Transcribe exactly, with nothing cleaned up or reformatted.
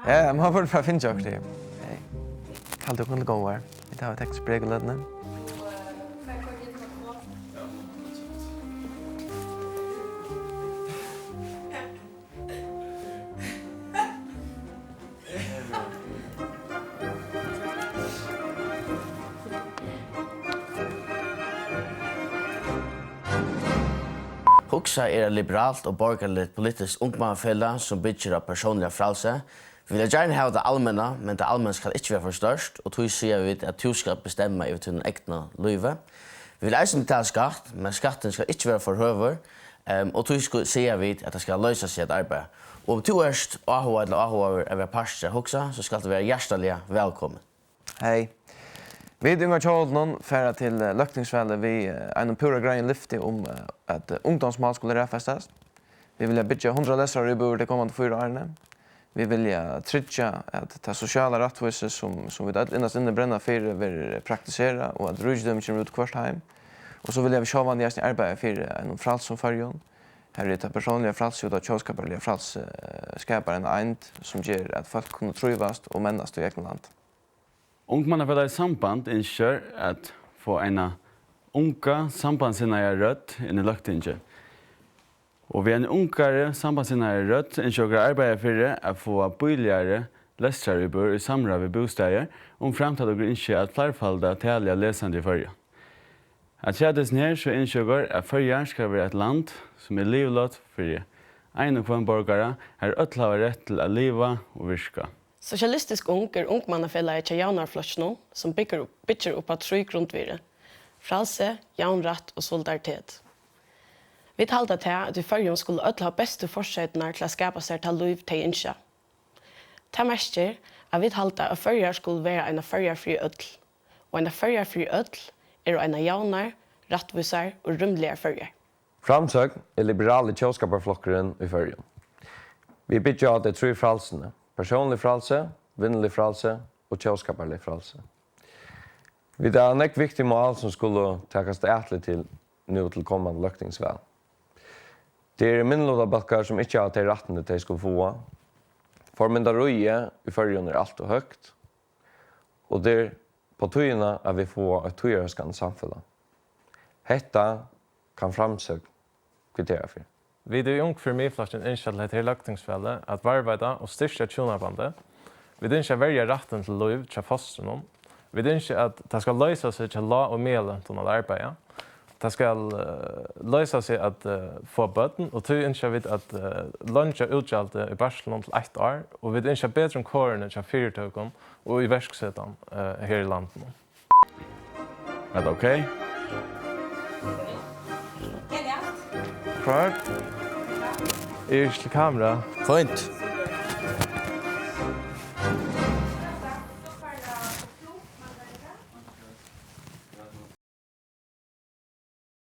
Ja, ja, man burde bara finna okkurt í. Hey. Kaldi, kom til góðar. Vit hava teknisk brek í løtuni. Hugsa er eitt liberalt og borgarligt politiskt ungmannafelag, sum byggir á persónliga frælsi. Vit vilja gjarna hava tað almenna, men tað almenna skal ikki vera for stórt, og tí siga vit, at tú skalt bestemma yvir tínum egna lívi. Vit vilja eisini betala skatt, men skatturin skal ikki vera for høgur, ehm, og tí sku-, siga vit, at tað skal loysa seg at arbeiða. Og um tú ert áhugað ella áhugaður at vera partur av Hugsa, so skalt tú vera hjartaliga vælkomin. Hey. Vit í Unga Tjóðveldinum fara til, eh, løgtingsvalið við, eh, einum púra greiðum lyfti um, eh, at, eh, ungdómsmál skulu raðfestast. Vit vilja byggja hundrað lestraríbúðir tey komandi fýra árini. Vit vilja tryggja, at tað sosiala rættvísi, sum, sum vit øll innast inni brenna fyri, verður praktiserað, og at ríkidømið kemur út í hvørt heim. Og so vilja vit sjálvandi eisini arbeiða fyri einum frælsum Føroyum, har er tað persónliga frælsið og tað tjóðskaparliga frælsið, eh, skapar eina eind, sum ger, at fólk kunnu trívast og mennast í egnum landi. Ungmannafelagið Samband ynskir at fáa eina unga sambandssinnaða rødd inn í Løgtingið. Og við eini ungari sambandssinnaðari rødd ynskja okur at arbeiða fyri at fáa bíligari lestraríbúðir í samráð við Bústaðir, umframt at okur ynskja at fleirfalda talið av lesandi í Føroyum. Afturat hesum her, so ynskja okur, at Føroyar skal vera eitt land, sum er liviligt fyri ein og hvønn borgara, har øll hava rætt til at liva og virka. Sosialistisk Ung er ungmannafelagið hjá Javnaðarflokkinum, sum byggur upp, byggir upp á trý grundvirði: frælsi, javnrætt og solidaritet. Vit halda tað, at í Føroyum skulu øll hava bestu fortreytirnar til at skapa sær tað lív, tey ynskja. Tað merkir, at vit halda, at Føroyar skulu vera eina Føroyar fyri øll, og eina Føroyar fyri øll eru eina javnar, rættvísar og rúmligar Føroyar. Framsókn er liberali tjóðskaparflokkurin í Føroyum. Vit byggja á tey trý frælsini: persónligt frælsi, vinnuligt frælsi og tjóðskaparligt frælsi. Vit hava nógv viktig mál, sum skulu takast atlit til nú til komandi løgtingsval. Tað eru minnilutabólkar, sum ikki hava tey rættindi, tey skulu fáa. Formyndaríið í Føroyum er alt ov høgt, og tað er á tíðina, at vit fáa eitt tíðarhóskandi samfelag. Hetta kann Framsókn kvittera fyri. Vit í Ung fyri Miðflokkin ynskja til hetta her løgtingsvalið at varðveita og styrkja hjúnabandið. Vit ynskja at verja rættin til lív hjá fostrinum. Vit ynskja, at tað skal loysa seg hjá lág- og miðalløntum at arbeiða. Tað skal, eh, loysa seg at, eh, fáa børn, og tí ynskja vit at, eh, leingja útgjaldið í barslinum til eitt ár, og vit ynskja betri um korini hjá fyritøkum og íverksetan, eh, her í landinum. Er tað ok? Klár? Eg eri ikki til kamera. Fínt.